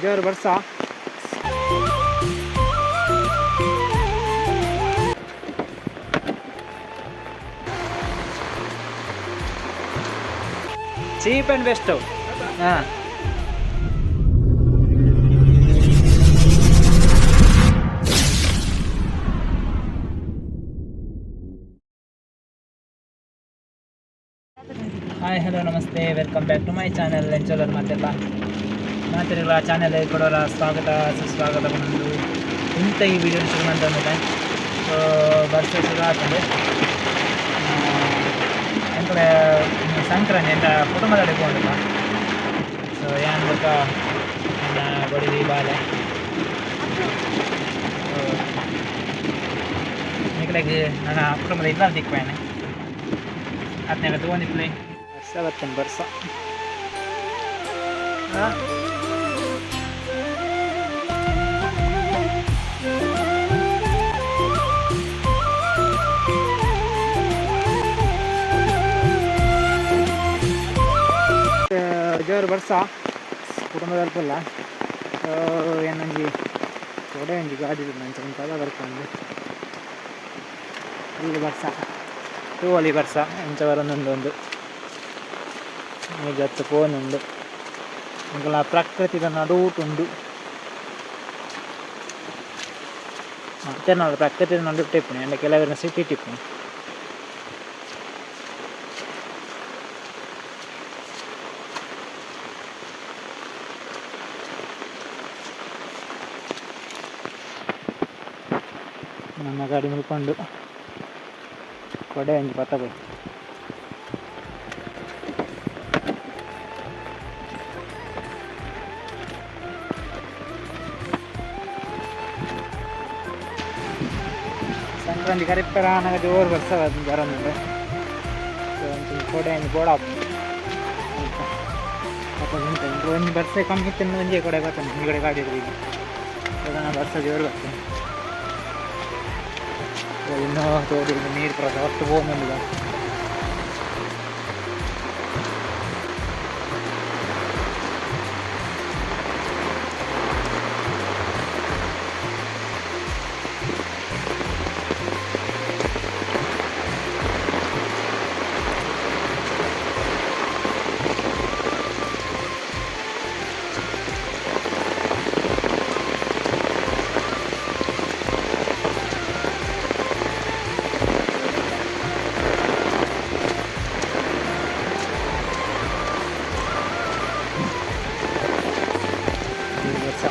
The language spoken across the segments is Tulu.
ಜೋರು ಬರ್ಸ. ಚೀಪ್ ಆ್ಯಂಡ್ ಬೆಸ್ಟು ಹಾಂ. Hi, hello, namaste, welcome back to my channel. ಎಂಚೋಲರ್ ಮಾತೆಲ್ಲ ಮಾತೆಲ್ಲ ಚಾನೆಲ್ ಕೊಡೋರ ಸ್ವಾಗತ ಸುಸ್ವಾಗತ. ಬಂದು ಇಂಥ ಈ ವಿಡಿಯೋ ಶುರು ಅಂತಂದ್ರೆ, ಸೊ ಬರ್ಸ ಶುರು ಆಗ್ತದೆ. ಎಂಕಲೆ ಸಂಕ್ರಾಂತಿ ಎಂತ ಕುಟುಂಬದಲ್ಲಿ ಪೋಂಡಲ್ಲ. ಸೊ ಯಾನ್ ಬೊಕ್ಕ ಎನ್ನ ಬೊಡೆದಿ ಬಾಲೆ. ಸೊ ನಿಕಲೆಗ್ ನನ್ನ ಕುಟುಂಬದ ಇಲ್ಲಲ್ ತಿಕ್ವೇನೆ ಅತ್ನೆಲ್ಲ ತಗೊಂಡಿಪ್ಲೆ. ಬರ್ಸ ಬರ್ತೇನೆ ಬರ್ಸ. ಹಾಂ, ಜೋರು ಬರ್ಸ. ಕುಟುಂಬದಲ್ಪಲ್ಲ ಏನೊಂಜಿ ಕೊಡೆ ಒಂಜಿ ಗಾಡಿ ಅಂಚ ಉಂಟದ ಬರ್ಪಂದು. ಇಲ್ಲಿ ಬರ್ಸ ತೂವೊಲಿ, ಬರ್ಸ ಎಂಚ ಬರೊಂದುಂಡು. ಒಂದು ಜತ್ತು ಪೋನುಂಡು. ಎಂಕಲ್ನ ಪ್ರಕೃತಿದ ನಡುಟುಂಡು ಮಾತೆರ್ನಾಲ ಪ್ರಕೃತಿದ ನಡುಟು ಇಪ್ಪುನಿ ಅಂಡ ಕೆಲವೆರ್ನ ಸಿಟಿ ಇಪ್ಪುನಿ. ನಮ್ಮ ಗಾಡಿ ಮುಲ್ಪುಂಡು. ಕೊಡೆ ಒಂಜಿ ಪತ್ತ ಪೋಯಿ. ಸಂಕ್ರಾಂತಿ ಕರಿಪ್ಪೆರ ಆನಗ ಜೋರು ಬರ್ಸ ಬರೊಂದುಂಡು. ಸೊ ಒಂಚೂರು ಕೊಡೆ ಒಂಜಿ ಬೋಡಾಪುಂಡು. ಉಂಟು ಒಂಜಿ ಬರ್ಸ ಕಮ್ಮಿ ಇತ್ತಿಂದ ಒಂಜೇ ಕೊಡೆ ಬರ್ತದೆ. ಈ ಕಡೆ ಗಾಡಿ ಇಡುದು ಈಗ. ಬರ್ಸ ಜೋರು ಬರ್ತದೆ. ಇನ್ನೂ ತೋಡಿ ನೀರು ಪೂರ ಒಟ್ಟು ಪೋವೊಂದುಂಡು. ಬರ್ಸ.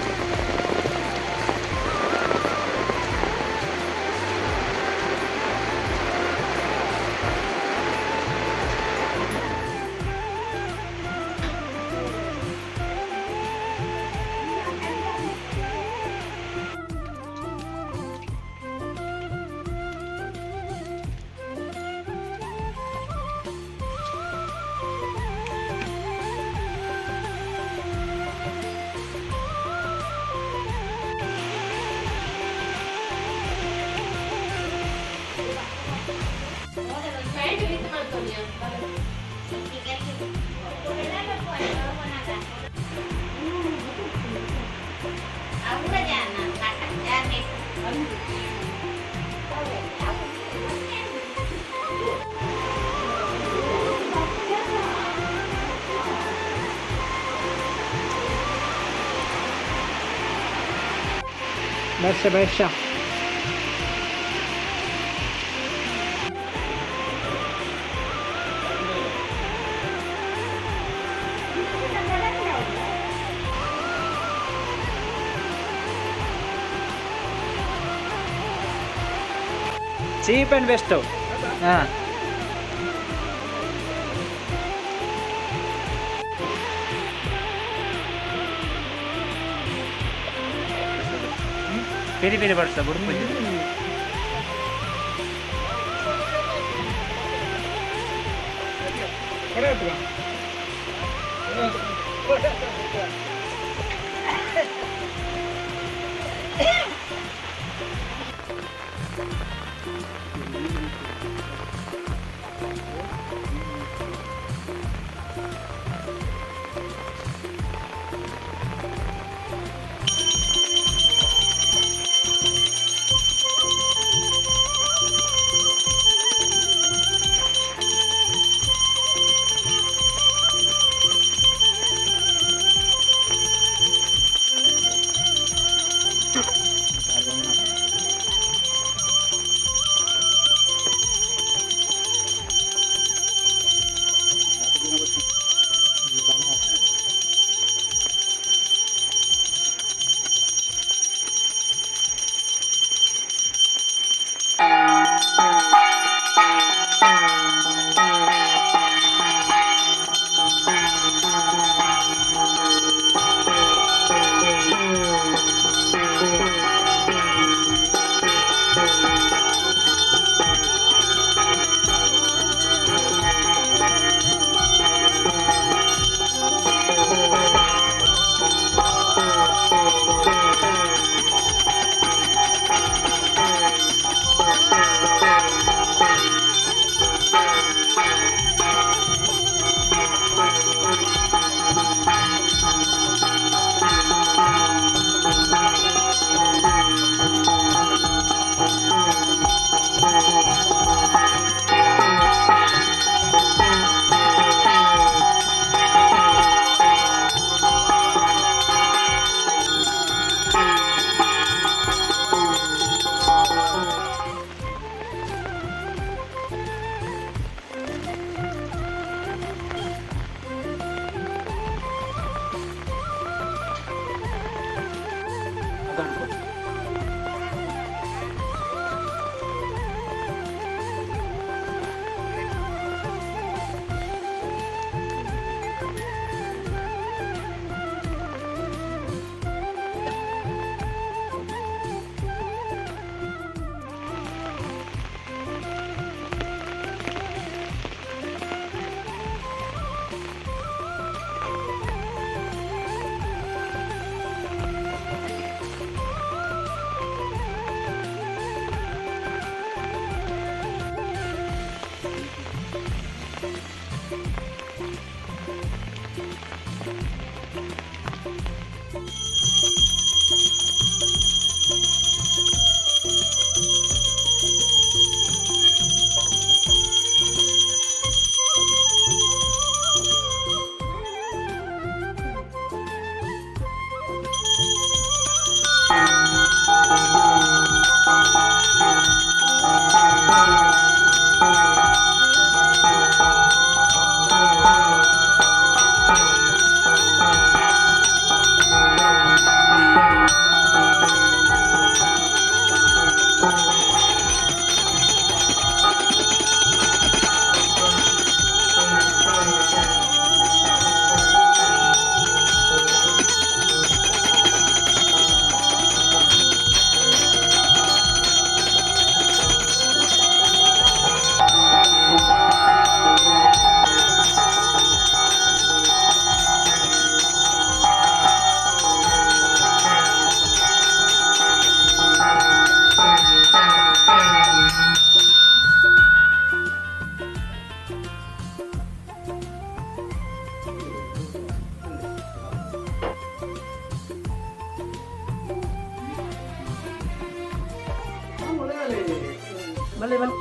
ಬರ್ಸ ಬರ್ಸ. ಚೀಪ್ ಆ್ಯಂಡ್ ಬೆಸ್ಟು ಹಾಂ. ಪಿರಿ ಪಿರಿ ಬರ್ಸ ಬುಡ್ಪುಜಿ. ಬಲ್ಲೆ ಬಲ್ಲೆ.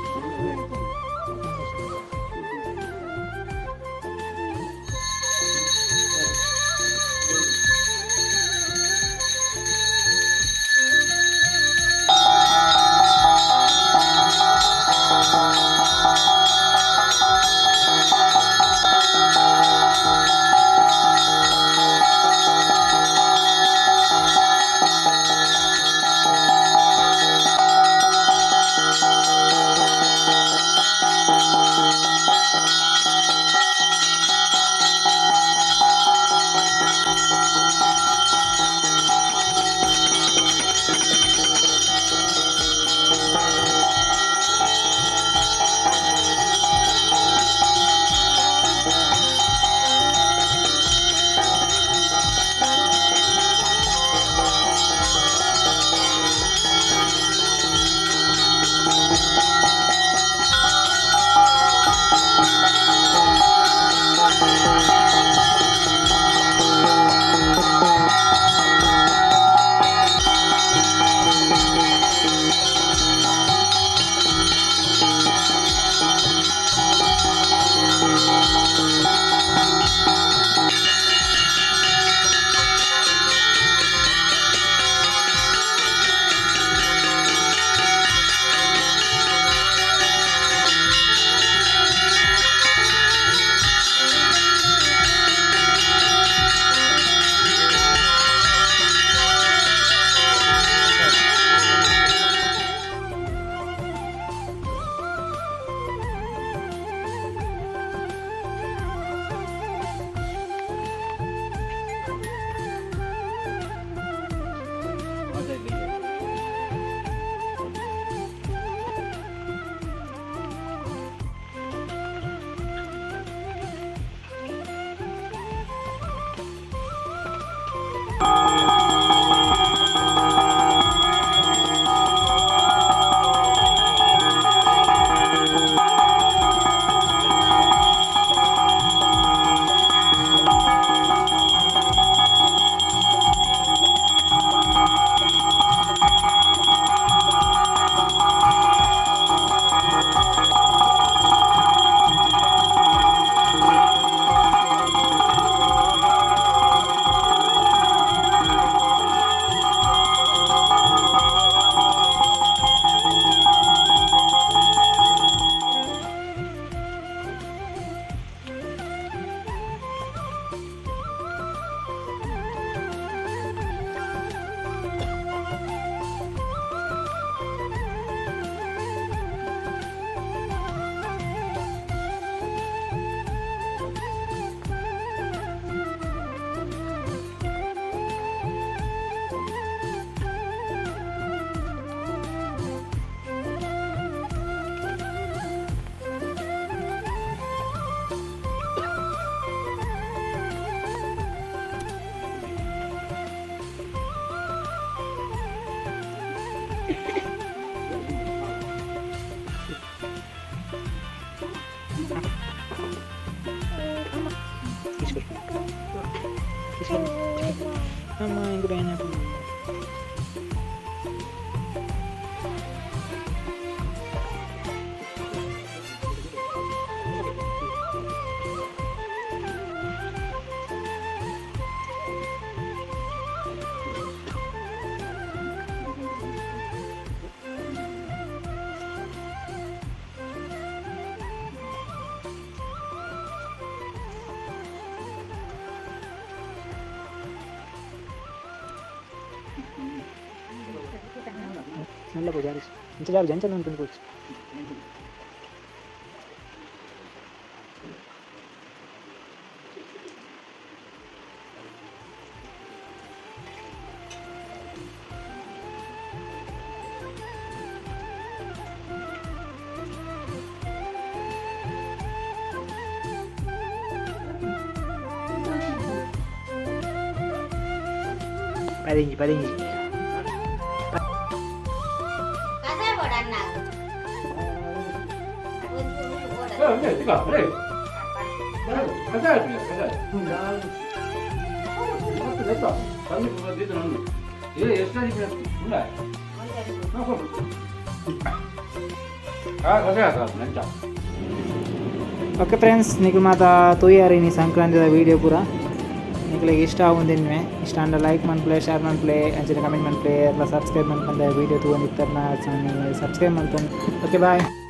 మెల్ల జారి ఇంత జారు జంచన్ ఉంటుంది పోవచ్చు. పదించి పదించి. ಎಂಚ? ಓಕೆ ಫ್ರೆಂಡ್ಸ್, ನಿಕುಲು ಮಾತ ತೂಯರ್ ಇನಿ ಸಂಕ್ರಾಂತಿದ ವೀಡಿಯೋ ಪೂರ. ನಿಕ್ಲೆಗ್ ಇಷ್ಟ ಆವೊಂದಿನ್ವೆ. ಇಷ್ಟ ಆಂಡ ಲೈಕ್ ಮನ್ಪುಲೆ, ಶೇರ್ ಮನ್ಪುಲೆ, ಅಂಚನೆ ಕಮೆಂಟ್ ಮನ್ಪುಲೆ. ಎಲ್ಲ ಸಬ್ಸ್ಕ್ರೈಬ್ ಮನ್ಪಂದೆ ವೀಡಿಯೋ ತೂವೊಂದಿತ್ತರ್ನ ಸಬ್ಸ್ಕ್ರೈಬ್ ಮಲ್ತೊಂದು. Okay, bye.